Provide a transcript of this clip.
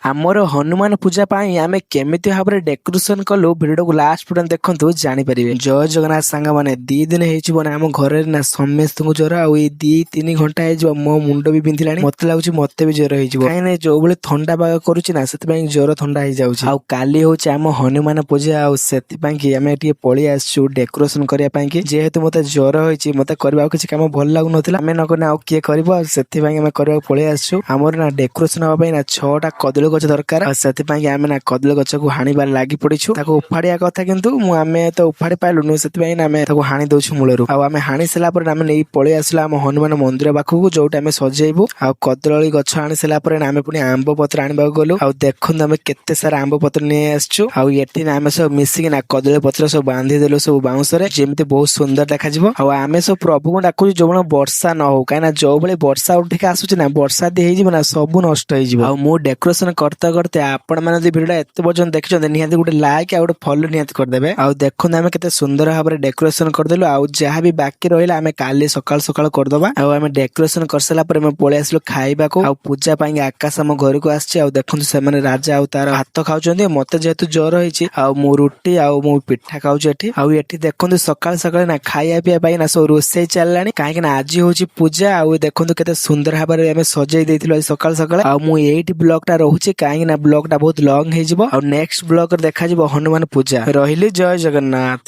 ଆମର ହନୁମାନ ପୂଜା ପାଇଁ ଆମେ କେମିତି ଭାବରେ ଡେକୋରେସନ କଲୁ, ଭିଡିଓକୁ ଲାଷ୍ଟ ପର୍ଯ୍ୟନ୍ତ ଦେଖନ୍ତୁ, ଜାଣିପାରିବେ। ଜୟ ଜଗନ୍ନାଥ ସାଙ୍ଗମାନେ। 2 ଦିନ ହେଇଯିବ ନା ଆମ ଘରେ ନା ସମସ୍ତଙ୍କୁ ଜ୍ୱର। ଆଉ ଏଇ 2-3 ଘଣ୍ଟା ହେଇଯିବ ମୋ ମୁଣ୍ଡ ବି ବିନ୍ଧିଲାଣି। ମତେ ଲାଗୁଛି ମତେ ବି ଜ୍ୱର ହେଇଯିବ, କାହିଁକି ନା ଯୋଉ ଭଳି ଥଣ୍ଡା ପାଗ କରୁଛି ନା, ସେଥିପାଇଁ ଜ୍ୱର ଥଣ୍ଡା ହେଇଯାଉଛି। ଆଉ କାଲି ହଉଛି ଆମ ହନୁମାନ ପୂଜା, ଆଉ ସେଥିପାଇଁ କି ଆମେ ଟିକେ ପଳେଇ ଆସିଛୁ ଡେକୋରେସନ କରିବା ପାଇଁ କି। ଯେହେତୁ ମତେ ଜ୍ୱର ହେଇଛି, ମତେ କରିବାକୁ କିଛି କାମ ଭଲ ଲାଗୁନଥିଲା। ଆମେ ନ କଲେ ଆଉ କିଏ କରିବ? ଆଉ ସେଥିପାଇଁ ଆମେ କରିବାକୁ ପଳେଇ ଆସିଛୁ। ଆମର ନା ଡେକୋରେସନ ହବା ପାଇଁ ନା ଛଅଟା କଦଳୀ ଗଛ ଦରକାର। ଆଉ ସେଥିପାଇଁ କି ଆମେ ନା କଦଳୀ ଗଛକୁ ହାଣିବାରେ ଲାଗି ପଡିଛୁ। ତାକୁ ଉପାଡିବା କଥା, କିନ୍ତୁ ମୁଁ ଆମେ ତ ଉପାଡି ପାଇଲୁନୁ। ସେଥିପାଇଁ ନା ଆମେ ତାକୁ ହାଣି ଦଉଛୁ ମୂଳରୁ। ଆଉ ଆମେ ହାଣି ସାରିଲା ପରେ ଆମେ ନେଇ ପଳେଇ ଆସିଲୁ ଆମ ହନୁମାନ ମନ୍ଦିର ପାଖକୁ, ଯୋଉଠି ଆମେ ସଜେଇବୁ। ଆଉ କଦଳୀ ଗଛ ଆଣି ସାରିଲା ପରେ ନା ଆମେ ପୁଣି ଆମ୍ବ ପତ୍ର ଆଣିବାକୁ ଗଲୁ। ଆଉ ଦେଖନ୍ତୁ, ଆମେ କେତେ ସାରା ଆମ୍ବ ପତ୍ର ନେଇ ଆସିଛୁ। ଆଉ ଏଠି ନା ଆମେ ସବୁ ମିଶିକି ନା କଦଳୀ ପତ୍ର ସବୁ ବାନ୍ଧି ଦେଲୁ ସବୁ ବାଉଁଶରେ, ଯେମିତି ବହୁତ ସୁନ୍ଦର ଦେଖାଯିବ। ଆଉ ଆମେ ସବୁ ପ୍ରଭୁଙ୍କୁ ଡାକୁଛୁ ଯୋଉଭଳି ବର୍ଷା ନ ହଉ, କାହିଁକିନା ଯୋଉ ଭଳି ବର୍ଷା ଉଠିକି ଆସୁଛି ନା, ବର୍ଷା ଯଦି ହେଇଯିବ ନା, ସବୁ ନଷ୍ଟ ହେଇଯିବ। ଆଉ ମୁଁ ଡେକୋରେସନ କରତେ କରତେ ଆପଣ ମାନେ ଯଦି ଭିଡିଓଟା ଏତେ ପର୍ଯ୍ୟନ୍ତ ଦେଖିଛନ୍ତି, ନିହାତି ଗୋଟେ ଲାଇକ୍ ଆଉ ଗୋଟେ ଫଲୋ ନିହାତି କରିଦେବେ। ଆଉ ଦେଖନ୍ତୁ, ଆମେ କେତେ ସୁନ୍ଦର ଭାବରେ ଡେକୋରେସନ କରିଦେଲୁ। ଆଉ ଯାହା ବି ବାକି ରହିଲା, ଆମେ କାଲି ସକାଳୁ ସକାଳୁ କରିଦବା। ଆଉ ଆମେ ଡେକୋରେସନ କରିସାରିଲା ପରେ ଆମେ ପଳେଇ ଆସିଲୁ ଖାଇବାକୁ। ଆଉ ପୂଜା ପାଇଁ ଆକାଶ ଆମ ଘରକୁ ଆସିଛି। ଆଉ ଦେଖନ୍ତୁ, ସେମାନେ ରାଜା ଆଉ ତାର ଭାତ ଖାଉଛନ୍ତି। ମତେ ଯେହେତୁ ଜ୍ୱର ହେଇଛି, ଆଉ ମୁଁ ରୁଟି ଆଉ ମୁଁ ପିଠା ଖାଉଛି ଏଠି। ଆଉ ଏଠି ଦେଖନ୍ତୁ, ସକାଳୁ ସକାଳୁ ନା ଖାଇବା ପିଇବା ପାଇଁ ନା ସବୁ ରୋଷେଇ ଚାଲିଲାଣି, କାହିଁକି ନା ଆଜି ହଉଛି ପୂଜା। ଆଉ ଦେଖନ୍ତୁ, କେତେ ସୁନ୍ଦର ଭାବରେ ଆମେ ସଜେଇ ଦେଇଥିଲୁ ଆଜି ସକାଳୁ ସକାଳେ। ଆଉ ମୁଁ ଏଇଠି ବ୍ଲଗ ଟା ରହୁଛି, କାହିଁକି ନା ବ୍ଲଗ ଟା ବହୁତ ଲଙ୍ଗ ହେଇଯିବ। ଆଉ ନେକ୍ସଟ ବ୍ଲଗ ରେ ଦେଖାଯିବ ହନୁମାନ ପୂଜା। ରହିଲି, ଜୟ ଜଗନ୍ନାଥ।